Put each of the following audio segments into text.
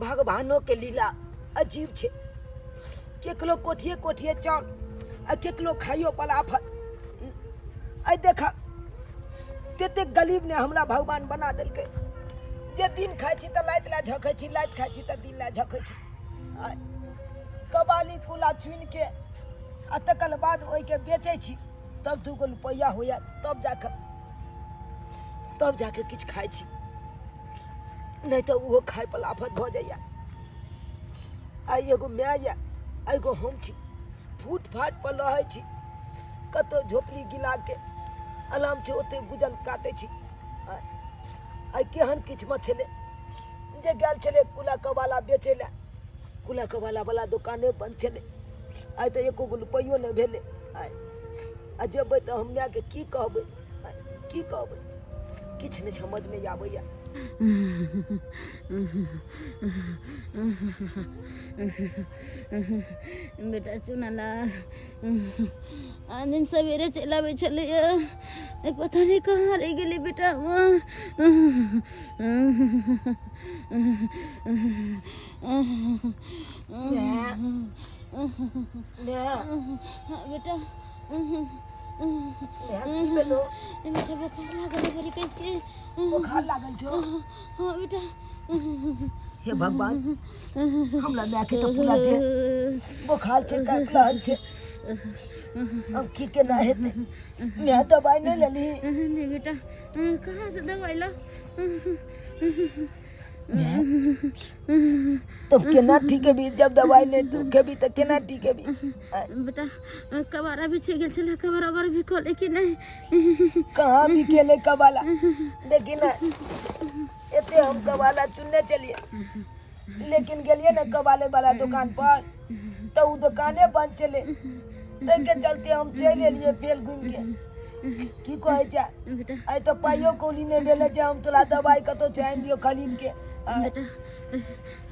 भगवानो के लीला अजीब छै। केकरो कोठिए कोठिए चाउर आ केकरो खाइयो पर आफत। आइ देख ततेक गरीब ने हमरा भगवान बना देलकै जे दिन खाइ छी तऽ लाइत लए झखै छी, लाइत खाइ छी तऽ दिन लए झखै छी। आ कबाली कुला चुनिके आ तकर बाद ओहिके बेचै छी, तब 2 गो रुपैआ होइए, तब जाके किछु खाइ छी, नहि तऽ ओहो खाइ पर आफत भऽ जाइए। आइ एगो माय यऽ, एगो हम छी, फूट फाट पर रहै छी, कतहु झोपड़ी गिलाके आराम छै ओतहि गुजर काटै छी। आइ केहन किस्मत छलै जे गेल छलै कुला कबाला बेचै लए, कुला कबाला वाला दोकाने बंद छलै। आइ तऽ एको गो रुपैओ नहि भेलै। आइ आ जेबै तऽ हम मायके की कहबै, की कहबै, किछु नहि समझमे आबैए। बेटा चुनालाल, आन दिन सवेरे चलि आबै छलैए, पता नहि कहाँ रहि गेलै बेटा। माय, माय। बेटा। माय, की भेलो? बेटा, बोखार लागल है बड़ी कसके। बोखार लागल छौ? हाँ बेटा। हे भगवान, हमरा माय के तऽ पूरा देह बोखार छै, काटि रहल छै। अब की केना हेतै? माय, दबाइ नहि लेलही? नहीं बेटा, कहाँ से दवाई ला? तब केना ठीक हेबी? जब दबाइ नहि तू खेबी तऽ केना ठीक हेबी? बेटा, कबारा भी छै गेल छलै, कबारा उबारा भी खोले कि नहीं? कहाँ भी केले कबाला। देखी ने, एते हम कबाला चुनने चलिए, लेकिन गेलिए ने कबाले वाला दुकान पर तऽ उ दुकाने बंद छलै। ताहिके चलते हम चलि एलियै फेर घुमि के। की कहै छै? बेटा। आइ तऽ पाइयो कौड़ी नहि भेलै जे हम तोरा दबाइ कतौ से आनि दियौ खरीद के। बेटा,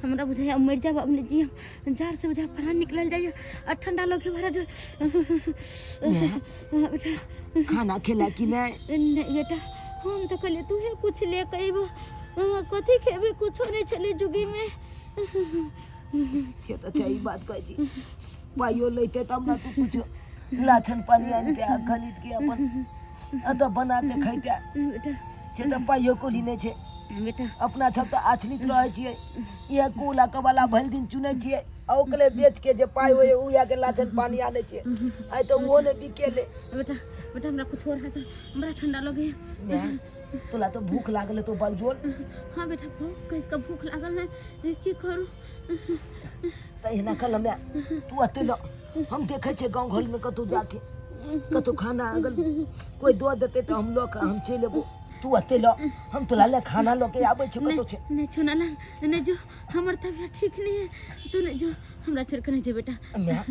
हमरा बुझाइया मरि जाब, अब नहि जियब। जाड़ से बुझा प्राण निकलल जाइए आ ठंडा लगे भरा जो। बेटा। खाना खेला कि नहि? नहीं बेटा, हम तो कहलिए तू ही कुछ ले के अइबो। कथी खेबे? कुछो नहीं छले जुगी में। से तऽ छै, ई बात कहै छी। पाइयो लैते तब ने तू कुछो लाछन पानी आनि के आ खरीद के अपन एतऽ बना के खैते। बेटा। से तऽ पाइयो कौड़ी नहि छै। बेटा। अपना सब तऽ आश्रित रहै छियै, इएह कुला कबाला भरि दिन चुनै छियै आ ओकरे बेच के जे पाइ होइए उएह के लाछन पानी आनै छियै। आइ तऽ ओहो नहि बिकेलै। बेटा, बेटा, हमरा कुछ हो रहा था, बड़ा ठंडा लगे। माय, तोला तऽ भूख लागल हेतौ बड़ जोर। हाँ बेटा, बहुत कस के भूख लागल है, की करू? तऽ एना कर माय, तू अते ल, हम देखै छियै गाँव घरमे कतहु जाके कतहु खाना अगर कोइ दऽ देतै तऽ हम लऽ कऽ हम चलि एबो। तू अते ल, हम तोरा लए खाना लऽ के आबै छियौ कतहु छै। नहीं चुनालाल, नहीं जो, हमर तबियत ठीक नहीं है। तू नहीं जो, हमरा छोड़ के नहीं जो बेटा। माय,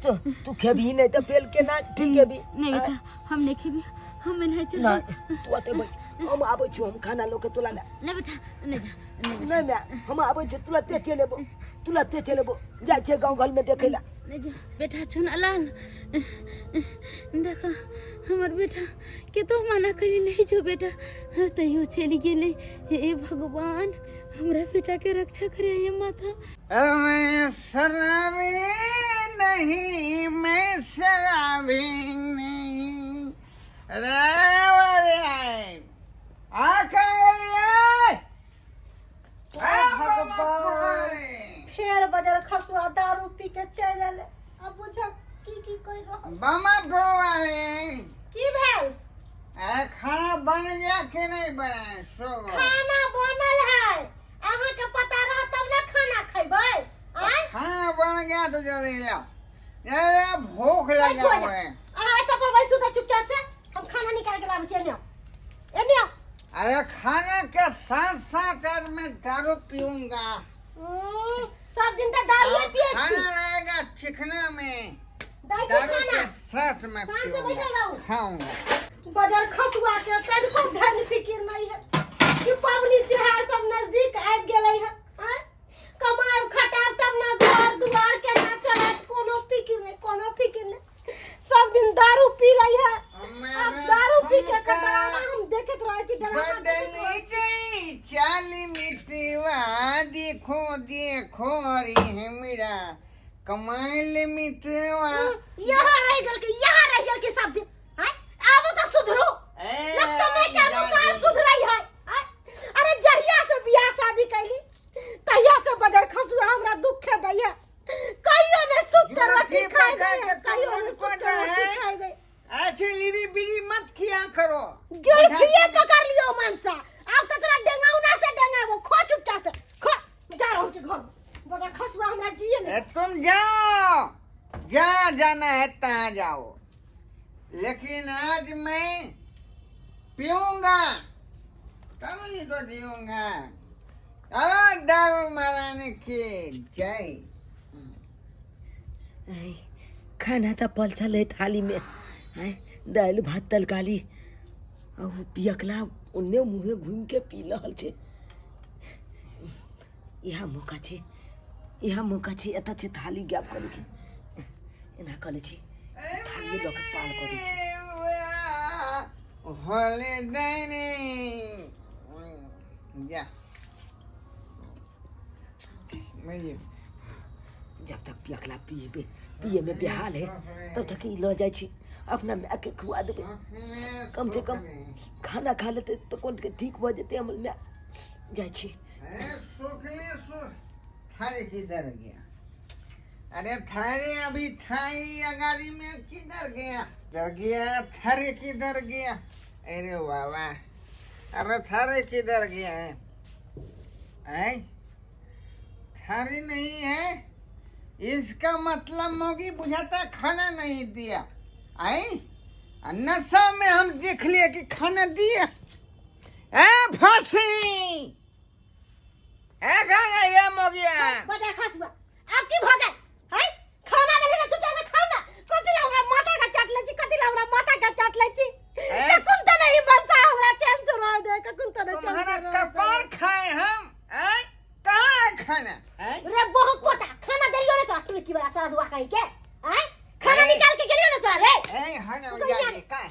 तो तू खेबही नहि तऽ फेर केना ठीक हेबी? नहीं बेटा, हम नहीं खेबी, हम एनाहिते। नहि, तू अते बैठ, हम आबै छियौ, हम खाना लऽ के तोरा लए। नहीं बेटा, नहीं जा, नहीं बेटा। नहि माय, हम आबै छियौ, तुरते चलि एबो, तुरते चलि एबो। जाइ छियै गाँव घरमे देखै लए। नहीं जा बेटा। चुनालाल, देखो, हमर बेटा के तो मना करी नहीं जो बेटा, तैयो चलि गेलै। हे भगवान, हमरा बेटा के रक्षा करे हे माता। मैं शराबी नहीं, मैं शराबी नहीं रे। आके भगवान, फेर बजर खसुआ दारू पी के चलि एलै। अब बुझ की की कहि रहल। बमा फुलवारी। की भेल? ए, खाना बन गया कि नहीं बना सो? खाना बनल है, अहाँके पता रहत तब ने खाना खैबै आँय। खाना बन गया तो जल्दी लाओ, अरे भूख लगा बैठो हुआ है। अहाँ एतऽ पर बैसू तऽ चुपचाप से, हम खाना निकाल के लाबै छी। एने आउ, एने आउ। अरे, खाना के साथ साथ आज मैं दारू पीऊंगा। सब दिन तऽ दारूए पियै छी। खाना रहेगा चिकना में। दै छी दारू खाना। के साथ में शांत से पीऊंगा, बैठल रहू। खाऊंगा। बजर खसुआ के तनिको धन फिकिर नहीं है कि पबनी त्योहार सब नजदीक आबि गेलै है आँय? कमाएब खटाब तब ना घर दुआर के ना चलत। कोनो फिकिर नहीं, कोनो फिकिर नहीं। सब दिन दारू पी लै है। अब दारू पी के ठुमका ड्रामा हम देखैत रहै छी, ड्रामा देखैत बदली रहै छी। गई चाली मितवा, देखो। देखो रे हमरा कमाइल मितवा। यहाँ रह गेल के, यहाँ रह गेल के सब दिन हैं। आबो तो सुधरो। ए, लग समय के अनुसार दादी। सुधरई है हैं? अरे जहिया से बियाह शादी कैली तहिया से बदर खसुआ हमरा दुख दैया, कहियो ने सुख के रोटी झूठी खाई पकड़ दे, के कहियो तुम ने उनको सुख के जो रोटी है, खाई दे। ऐसे लिरी बिरी मत किया करो। जुल्फिए पकड़ लियो मनसा, आब तो तोरा डेंगाउना से डेंगाबो। खो चुपचाप से खो, जा रहल छी घर, बदर खसुआ हमरा जिए ने। ए, तुम जाओ, जहाँ जाना है तहाँ जाओ, लेकिन आज मैं पीऊंगा तभी तो जीऊंगा। अरे दारू महारानी की जय। ऐ, खाना तऽ पल छलै थालीमे, आँय, दालि भात तरकारी, आ ओ पियकला ओन्ने मुँहे घुमिके पी रहल छै। इएह मौका छै, इएह मौका छै, एतऽ छै थाली गायब करैके। एना कऽ लै छी, थालिए लऽ कऽ पार कऽ दै छी। भोले दैनी जा मैं जब तक पियकला पिएबे पिएमे बेहाल है तब तक ई लऽ जाइ छी, अपना मायके खुआ देबै, कम से कम खाना खा लेतै तऽ कोन के ठीक भऽ जेतै हमर माय। जाइ छी। सुखले सुख थारी किधर गया? अरे थारी अभी थाई अगाड़ी में किधर गया? किधर गया थारी, किधर गया? अरे बाबा, अरे थारी किधर गया है? हैं, थारी नहीं है, इसका मतलब मोगी बुझाता खाना नहीं दिया। आई नशा में हम देख लिए कि खाना दिया। ए फांसी ए कहाँ गई रे मोगिया? बदर खसुआ आब की भऽ गेल है? खाना देली तऽ चुपचाप से खाउ ना। कथी ला हमरा माथा के चाट लै छी? कथी ला हमरा माथा के चाट लै छी? ए? कखन तऽ नहीं बनता हमरा चैन से रह दे, कखन तऽ नहीं चैन तुम्हारा से रह दे। कपार खाए हम। आय कहाँ है खाना? आय रे बहुत कोटा खाना देलियो ने तोरा टुलकी वाला सारा दुआ कहि के आय खाना ए? निकाल के गेलियो ने तोरा रे। ए खाना जाके का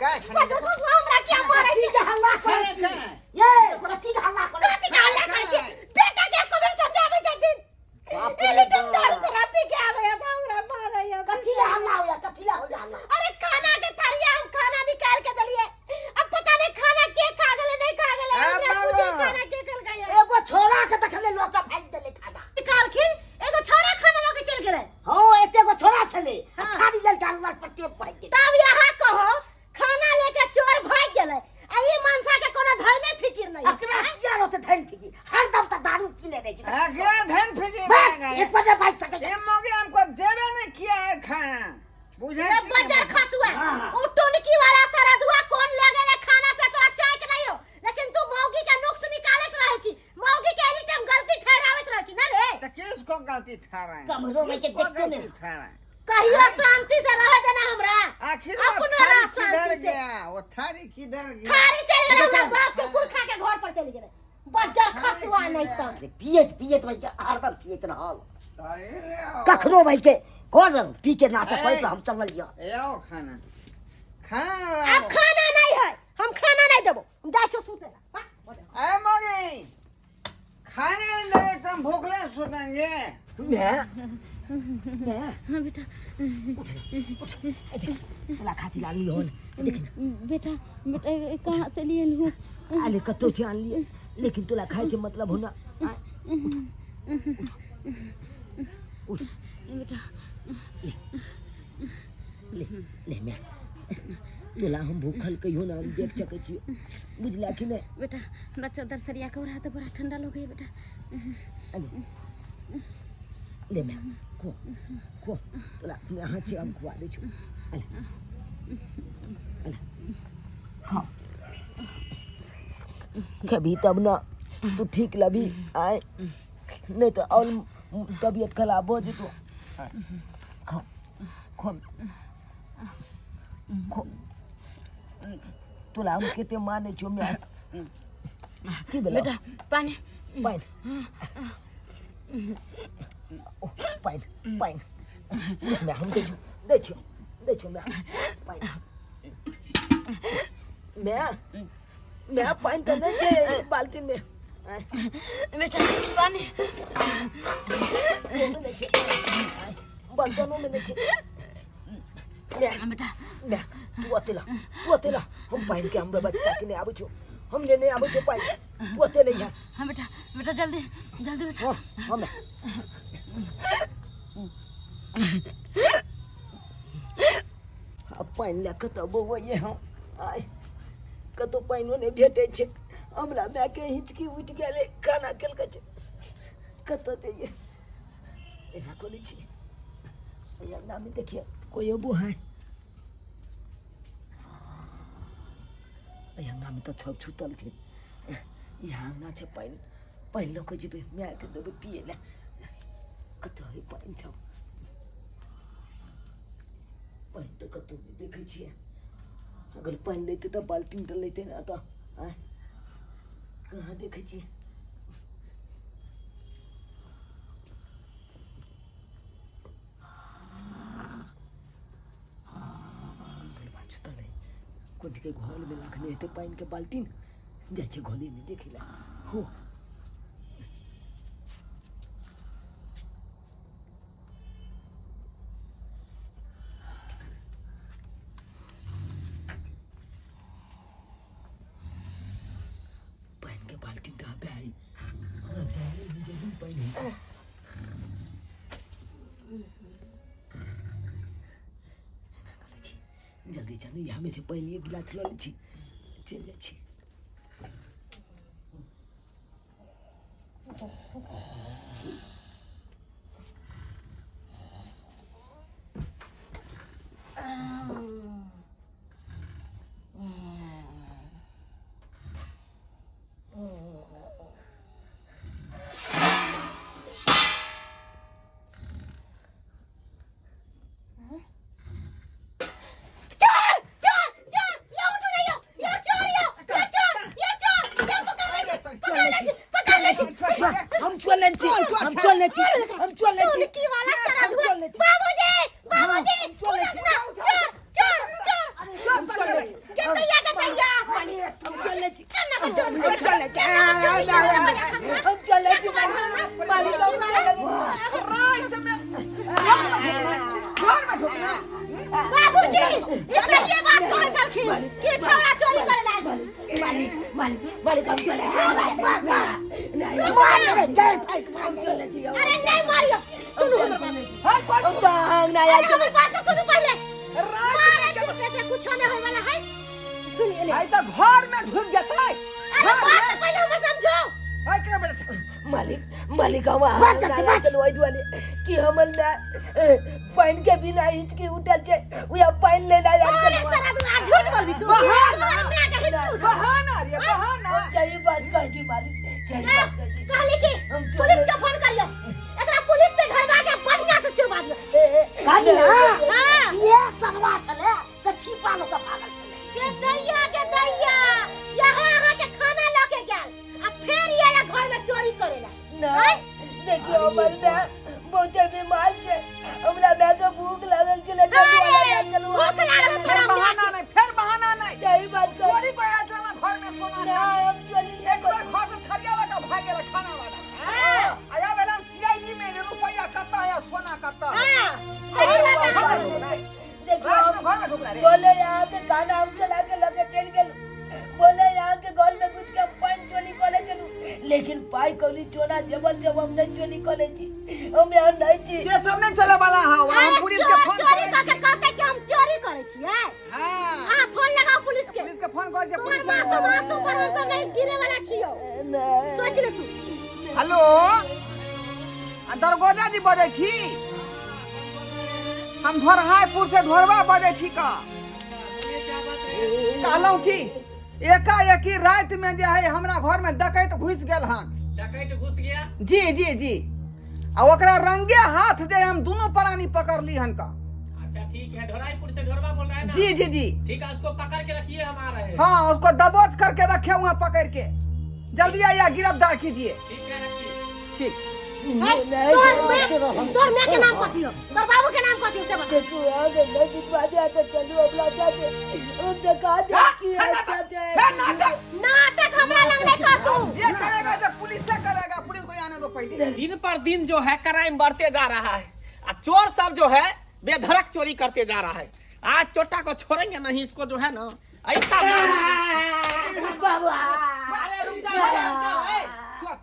का खाना बदर खसुआ हमरा क्या मारै कथी छै? के हल्ला करै छी? खाना। ये कथी के हल्ला करै कथी के हल्ला करै छै? बेटा के एको बेर समझाबै छथिन? बाप रे एली तुम बाप। दारू तोरा पी के आबै है तऽ हमरा मारै है। कथी ले हल्ला होया? कथी ले होया हल्ला? अरे खाना के थरिया हम खाना निकाल के देलिए, अब पता नहीं खाना के खा गेलै नहीं खा गेलै। आ, हमरा बाबा। बुझे खाना के खल गया। एगो छोड़ा के देखले लोग के फाइक देले खाना। निकालखिन, एगो छोरा खाना लऽ के चलि गेलै। हाँ, एते गो छोड़ा छले आ हाँ। थाली ललका लल पर टेप फाइक देले। तब यहाँ कहो खाना लेके चोर भाग गेलै आ ई मनसा के कोनो धैने फिकिर नहीं। एकरा किया रहते धैल फिकी? हरदम तऽ दारू पी ले रहै छै। अगला धन फिजी बस, गए। एक बार बाइक सके। ये मोगी हमको देवे नहीं किया है खाना, बुझे रे कि बजर नहीं? खसुआ, हाँ। उ टुनकी वाला सरदुआ कोन ले गेलै खाना से तोरा चाय के नहीं हो, लेकिन तू मौगी के नुक्स निकालैत रहै छी, मौगी के एनी टाइम गलती ठहराबैत रहै छी ना रे। तो किसको गलती ठहराए? कमरो में के किसको देखते गलती नहीं। ठहराए? कहियो शांति से रह देना हमरा। आखिर वो अपनो थारी रह किधर शांति से। गया? वो थारी किधर गया? थारी चलि गेलै हमरा बाप के पुरखा के घर पर चलि गेलै बजर खसुआ। नहीं तऽ अरे पियत पियत भाई के हरदम पियत रहल। थारी ले आओ। कखनो भाई के कौन रह पी के नाटक करैत ए। रह, हम चलल लिअ। ले आओ खाना खा। अब खाना नहीं है, हम खाना नहीं देबो, हम जाइ छियौ सुतै ला। हाँ, बजर। अरे मोगी खाना नहीं दे तो हम भूखले सुतेंगे। मैं मैं हाँ बेटा। उठ उठ, तोला खातिर लानली हन, देख न। बेटा बेटा, ए, कहाँ से लिए हूँ? आले कतौ छै आनलिए, लेकिन तोला खाइ छै मतलब हो ना। आय, उठ उठ। बेटा। ले ले मैं तोला हम भूखल कहियो ना हम देख सकै छी, बुझला कि नहीं? बेटा, हमरा चादर सरिया के ओढ़ा तो बड़ा ठंडा लगे है बेटा। आले ले मैं खो खो, तोला अपने हाथ से हम खुआ दै छु। आले आले खा, खेबही तब ना तू ठीक लभी। आय नहीं तो और तबीयत खराब हो जेतो। खा खो खो, तोला हम कते मानै छौ my. की भेलौ? बेटा, पानी। पानि, ओ, पानि पानि। रुक my, हम दै छौ दै छौ दै छौ my पानि। My my, पानि तऽ नहि छै बाल्टीमे। बेटा पानी नहि छै बर्तनोमे नहि छै ले बेटा ले तू अते ला तू अते ला हम पानि के हम बच्चा के नहि आबै छौ हम लेने आबै छौ पानि तू अते ले जा हाँ बेटा बेटा जल्दी जल्दी बेटा हाँ हम आ पानि लए कऽ तऽ बौआइए हम आइ कतहु पानिओ नहि भेटै छै हमरा मायके हिचकी उठि गेलै खाना केलकै छै कतऽ जइए एना करै छी एहि अङ्गनामे देखिए कोइ अबो है एहि अङ्गनामे तऽ सब छुतल छै इएह अङ्गना छै पानि पानि लऽ कऽ जेबै मायके देबै पियै लए कतऽ है पानि सब पानि तऽ कतहु नहि देखै छियै अगर पानि लैतै तऽ बाल्टीन तऽ लैतै ने तऽ आँय कहाँ देखै छियै बाजू तऽ नहि कोनके घरमे रखने हेतै पानिके बाल्टीन जाइ छै घरेमे देखै लए हो पानिके बाल्टीन कहाँ पे आई अब जाइए जरूर पानि है। करै छी जल्दी चलू इएहमे छै पानि एक गिलास लऽ लै छी चलि जाइ छी चोर चोर चोर यो उठो ना यो यो चोर यो यो चोर यो चोर यो पकड़ ले छी पकड़ ले छी पकड़ ले छी हम चोर लेने छी हम चोर लेने छी हम चोर लेने छी की वाला सारा हम चोर लेने छी बाबूजी बाबूजी हम चोर लेने छी उठो ना चोर चोर चोर हम चोर लेने छी के तैया के तैया हम चोर लेने छी चल ना चोर हम चोर लेने छी हम चोर लेने छी मालिक हम चोर लेने छी रात में घर में ढुकना बाबूजी ई सही बात कहै छलखिन कि छौड़ा चोरी करे लायल छल मालिक मालिक मालिक हम चोर नहीं हम चोर लेने छी अरे नहीं मारियो सुनू हमर बात हाय कोई हम तो अंगना आयल अरे हमर बात तो सुनू पहले रात मारे पीटे से कुछो नहीं होय वाला है सुनिए ले हाय तो घर में ढुक जतै अरे घर बात में तो पहले हमर समझो हाय के बेटा मालिक मालिक हम अहाँ चलू एहि दुआरे कि हमर माय पानि के बिना हिचकी उठल छै उएह पानि ले लए आयल अरे छलहुँ सारा तू आ झूठ बोलबी तू बहाना। हमर माय के हिचकी उठल बहाना रे बहाना सही बात कहै छी मालिक सही बात कहै छी कहली कि हम चोर पुलिस के फोन करियो एकरा पुलिस से धरवा के बढ़िया से चुरवा दियो काकी हां ये सनवा छले से छिपा लोग भागल छले के दैया यहाँ अहाँ के खाना लऽ के गेल आ फेर ये आला घर में चोरी करेला नहि देखियौ हमर माय बहुते बीमार छै हमरा माय के भूख लागल छलै अरे चलू भूख लागल फिर तोरा बहाना नहीं फिर बहाना नहीं सही बात कहै चोरी को आयल छल हमरा घर में सोना नहि चांदी हम चोरी नहि एक बार घर से थरिया लगा भाग गेल खाना वाला हाँ। आया बेला सीआईडी में रुपया कत्ता है सोना कत्ता है हां सही बात घर है में ढुकना है। देखियौ रात में घर में ढुकना रे बोले यहाँ के खाना हम चला के लगे चल गेल बोले यहाँ के घर में घुस के हम पानि चोरी करे चलू लेकिन पाई कौली चोरा जबल जब हम नहीं चोरी करे छी हम यहाँ नहीं छी से सब नहीं चले वाला है हम अरे पुलिस के चोर फोन चोरी करै करके छी कहते कि हम चोरी करै छियै हां अहाँ फोन लगाओ पुलिस के पुलिस के फोन कर जे तोहर पुलिस मासू मासू पर हम सब नहीं गिरे वाला छियो नहीं सोच ले तू हेलो आ दरगोजा जी बजै छी हम ढोरहायपुर से ढोरबा बजै छी का कहलहुँ कि एकाएकी राति में जे है हमरा घर में डकैत घुसि गेल हन डकैत घुस गया जी जी जी आ ओकरा रंगे हाथ जे हम दुनू प्राणी पकड़ली हन का अच्छा ठीक है ढोराईपुर से ढोरबा बोल रहा है ना जी जी जी ठीक है उसको पकड़ के रखिए हम आ रहे हैं हाँ उसको दबोच करके रखे हुए हैं पकड़ के जल्दी आइए गिरफ्तार कीजिए ठीक है रखिए ठीक हैं? तोर मैं तोर मैं के नाम कथी हो तोर बाबू के नाम कथी हो से बता देखो अगर नहीं बिचवा दे तो चलू अपना चाचे हम देखा दे कि अच्छा हे नाटक नाटक हमरा लग नहीं कर तू जे करेगा जब पुलिस से करेगा पुलिस को आने दो पहले दिन पर दिन जो है क्राइम बढ़ते जा रहा है आ चोर सब जो है बेधड़क चोरी करते जा रहा है। आज चोटा को छोड़ेंगे नहीं, इसको जो है ना ऐसा बाबा अरे रुक जाओ, रुक जाओ, ए,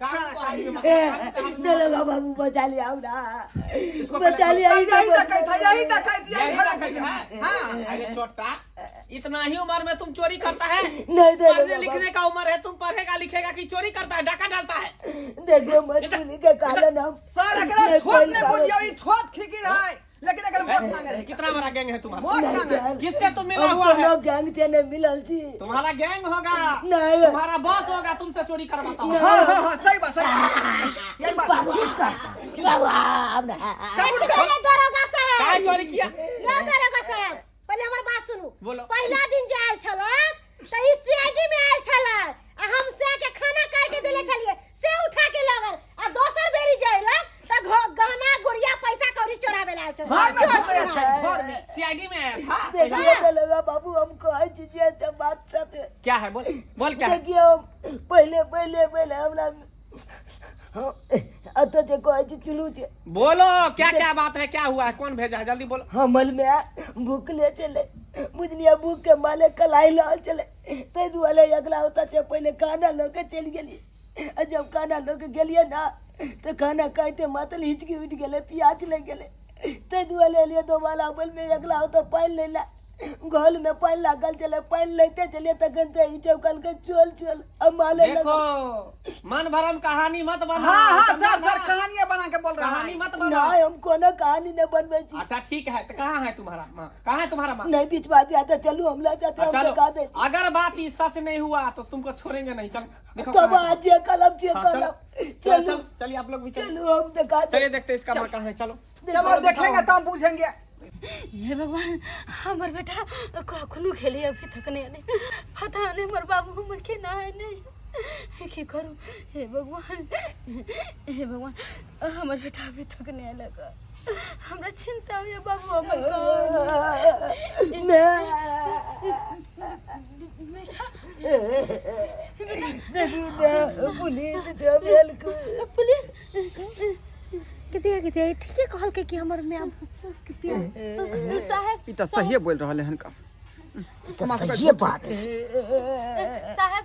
कान को हाथ में मारो। दरोगा बाबू बचा लिया हमरा इसको बचा लिया यही डकैत है यही डकैत यही यही घर डकैत है। हां अरे चोटा, इतना ही उम्र में तुम चोरी करता है? नहीं पढ़ने दरोगा लिखने का उम्र है, तुम पढ़ेगा लिखेगा कि चोरी करता है, डाका डालता है? देखियो मजबूरी के कारण हम सर एकरा नहीं छोट पढ़ नहीं पाबै बुझियो ई छोट खिकिर है लेकिन एकर वोट मांगे रहे कितना बड़ा गैंग है तुम्हारा? वोट मांगे नहीं, किससे तुम मिला हम हुआ है? कोनो गैंग से नहीं मिलल छी। तुम्हारा गैंग होगा, नहीं। तुम्हारा बॉस होगा, तुमसे चोरी करवाता होगा। हां हां हां सही बात सही बात यही बात ठीक करता बाबा हमरा कबूल कर पहले दरोगा साहब काय चोरी किया? यो दरोगा साहब पहले हमर बात सुनू। बोलो। पहला दिन जे आयल छल त ई सीआईडी में आयल छल आ हम से के खाना काट के देले छलिए से उठा के लगल आ दोसर बेरी जाइलक त गहना गुड़िया पैसा कौड़ी चोरावे ला आयल छल। घर में चोर घुस गया चोरा। था घर में सीआईडी में आया था। देखियो दरोगा बाबू हम कहै छी जे सब बात सच है। क्या है बोल बोल क्या है? देखियो पहले पहले पहले हमरा अतः जे कहै छी चुलू छे। बोलो क्या क्या बात है, क्या हुआ है, कौन भेजा है, जल्दी बोलो। हमल में भूखले चले बुझलिए, भूख के माले कलाई लहल चले ताहि दुआरे अगला होता छै पहले खाना लऽ के चलि गेलिए आ जब खाना लऽ के गेलिए ना तऽ खाना खाइते मातल हिचकी उठि गेलै, प्याज लागि गेलै ताहि दुआरे एलिए दोबारा हमल में अगला होता पानि लै लए घोल में पानि लागल छलै, पानि लैते छलिए तखन तऽ ई चौकल के चल चल आ माले देखो मन भरम कहानी मत बनाओ। हां हां समझा सर ना? सर कहानियां बना के बोल रहा कहानी है मत बनाओ। नहीं हम कोनो कहानी नहीं बनबै छी। अच्छा ठीक है, तो कहाँ है तुम्हारा माँ, कहाँ है तुम्हारा माँ? नहीं बिचवा दिया तो चलू हमला चाहते हम चलो दिखा दे। अगर बात ये सच नहीं हुआ तो तुमको छोड़ेंगे नहीं। चल देखो तब कहाँ है। आज ये कलम ये हाँ, चलो कलम चलो चलू चलो चलिए आप लोग भी चलिए। चलू हम दिखा दे। चलिए देखते हैं इसका माँ कहाँ है। चलो चलो देखेंगे तो हम पूछेंगे। हे भगवान हमर बेटा कखनो खेले अभी तक नहीं आने, पता नहीं हमर बाबू हमर के ना है नहीं की करू। हे भगवान हे भगवान हमर बेटा अभी तक नहीं आलक, हमरा चिंता होइए बाबू हमर कौन। बेटा देखी मैं पुलिस जमेल को पुलिस के के ठीके कहलकै कि हमर माय साहब ई त सहिए बोल रहल हन का तऽ सहिए बात है। साहब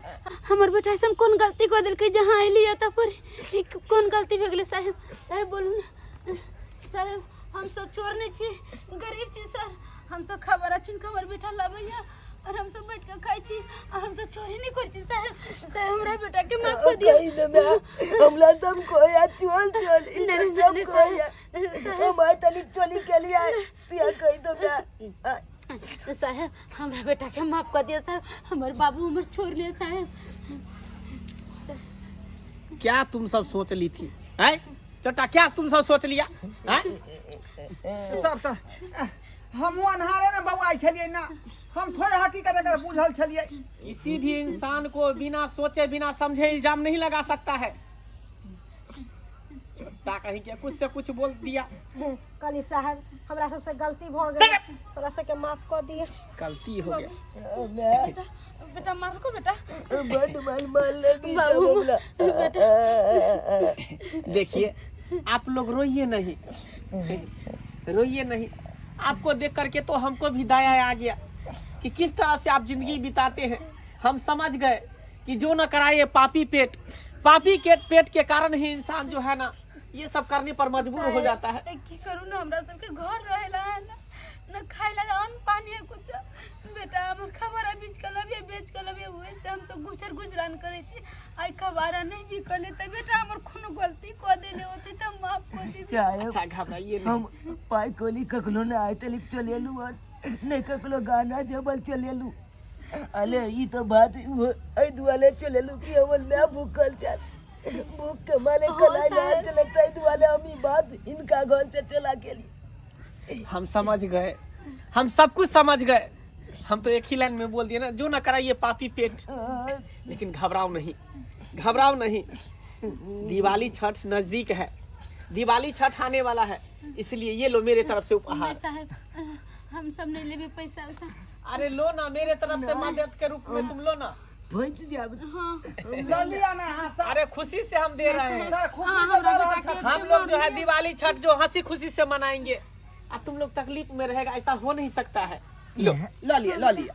हमर बेटा ऐसा कौन गलती कर देलकै जहाँ अयली एतऽ पर ई कौन गलती भऽ गेलै साहब? साहब बोलू ना साहब, हम सब चोर नहीं छी, गरीब छी सर, हम सब खबर चुन के हमर बेटा लाबैया और हम सब बैठ के खाइ छी और हम सब चोरी नहीं करै छी साहब। साहब हमरा बेटा के माफ कर दियौ। कही न मैं हमला सब कोया चोल चोल ई नहीं, सब नहीं, कोया साहब। हम आए तनी चोली के लिए आए तिया कही दो मैं। साहब हमरा बेटा के माफ कर दिया साहब, हमर बाबू हमर छोड़ ले साहब। क्या तुम सब सोच ली थी हैं चोटा, क्या तुम सब सोच लिया हैं? सर त हमहूँ अन्हारे में बौआइ छलियै ना, हम थोड़े हकीकत एकर बुझल छलियै। किसी भी इंसान को बिना सोचे बिना समझे इल्जाम नहीं लगा सकता है। चोटा कहीं के कुछ से कुछ बोल दिया। कहली साहब हमरा सबसे गलती भऽ गेल, हमरा सबके माफ कऽ दिअ। गलती हो गया मैं बेटा बेटा मार को बेटा बड़ माल मार लगी बाबू, हमला। बेटा। देखिए आप लोग रोइए नहीं, रोइए नहीं। आपको देख करके तो हमको भी दया आ गया कि किस तरह से आप जिंदगी बिताते हैं। हम समझ गए कि जो न कराए पापी पेट, पापी के पेट के कारण ही इंसान जो है ना ये सब करने पर मजबूर हो जाता है। की करू ना, हमरा सबके घर रहेला है ना, न खाइला अन्न पानी है कुछ। बेटा हमर खबर बीच के लबिए बेच के लबिए, उहे से हम सब गुजर गुजरान करै छी। आइ खबारा नहीं बिकले त बेटा हमर कोनो गलती क देले होते त माफ कर दी। चाहे अच्छा घबराइए नहीं। हम पाई कोली ककलो ना आए तलिक चलेलू और नहीं ककलो गाना जबल चलेलू। अले ई तो बात एहि दुआरे चलेलू कि हमर माय भूखल छल, भूख के मारे हाँ, कलाई ना साहब। चले ताहि दुआरे हम ई बात हिनका घर से चला गेली। हम समझ गए, हम सब कुछ समझ गए। हम तो एक ही लाइन में बोल दिए ना, जो ना कराइए पापी पेट। लेकिन घबराओ नहीं, घबराओ नहीं। दिवाली छठ नजदीक है, दिवाली छठ आने वाला है, इसलिए ये लो मेरे तरफ से उपहार। साहब, हम सब नहीं लेबे पैसा उसा। अरे लो ना, मेरे तरफ से मदद के रूप में तुम लो ना। भैंस जाब। हाँ। ल लिया ना। हाँ सर। अरे खुशी से हम दे रहे हैं। सर, खुशी हाँ, से दे हमरा रहल बेटा के छथिन। हम लोग जो है दिवाली छठ जो हंसी खुशी से मनाएंगे, आ तुम लोग तकलीफ में रहेगा, ऐसा हो नहीं सकता है। लो। ल लिया, ल लिया।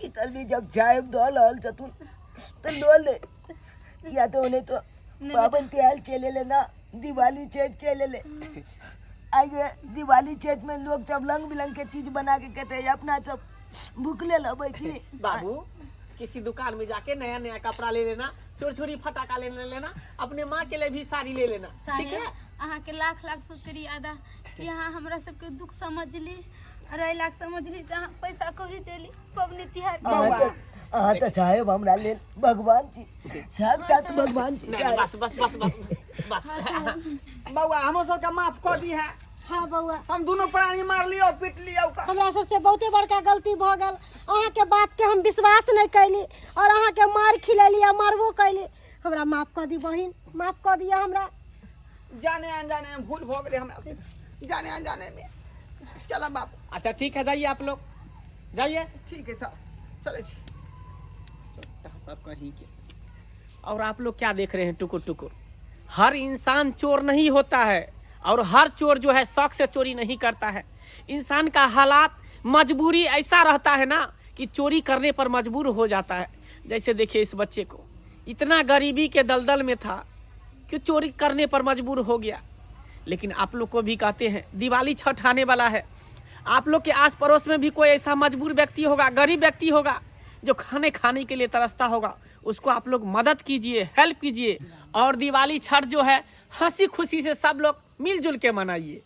की करबी, जब जायब दऽ रहल छथुन तऽ लऽ ले, या तो नहीं तो पाबनि तिहार चलि एलै ना, दिवाली छठि चलि एलै। आगे दिवाली छठि में लोग सब रंग बिरंग के चीज बना के खेतै, अपना सब भुखले लबै की? बाबू, किसी दुकान में जाके नया नया कपड़ा ले लेना, चोर छोरी फटाका ले लेना, अपने माँ के लिए भी साड़ी ले लेना, ठीक है? साहेब, अहाँके लाख लाख शुक्रिया अदा कि अहाँ हमरा सबके दुख समझली और एहि लाख समझली तऽ अहाँ पैसा कौड़ी देली पबनी तिहार के। अहाँ तऽ साहेब हमरा लेल भगवान छी, साक्षात भगवान छी। नहीं, नहीं, बस बस बस बस बस। बौआ, हमरो सबके माफ कऽ दी है। हाँ बौआ। हम दुनू प्राणी मार लियो, पीट लियो का। हमरा सबसे बहुते बड़का गलती भऽ गेल। अहाँके बातके हम विश्वास नहि कैली और अहाँके मार खिलेली आ मारबो कैली। हमरा माफ कऽ दी बहिन, माफ कऽ दिअ हमरा। जाने अनजाने में भूल भऽ गेलै हमरा से, जाने अनजाने में। चल बाबू। अच्छा ठीक है, जाइए आप लोग, जाइए। ठीक है सर, चलै छी। सब कहीं के। और आप लोग क्या देख रहे हैं टुकुर टुकुर? हर इंसान चोर नहीं होता है और हर चोर जो है शौक से चोरी नहीं करता है। इंसान का हालात, मजबूरी ऐसा रहता है ना कि चोरी करने पर मजबूर हो जाता है। जैसे देखिए इस बच्चे को, इतना गरीबी के दलदल में था कि चोरी करने पर मजबूर हो गया। लेकिन आप लोग को भी कहते हैं, दिवाली छठ आने वाला है, आप लोग के आस पड़ोस में भी कोई ऐसा मजबूर व्यक्ति होगा, गरीब व्यक्ति होगा, जो खाने खाने के लिए तरसता होगा, उसको आप लोग मदद कीजिए, हेल्प कीजिए और दिवाली छठ जो है हंसी खुशी से सब लोग मिलजुल के मनाइए।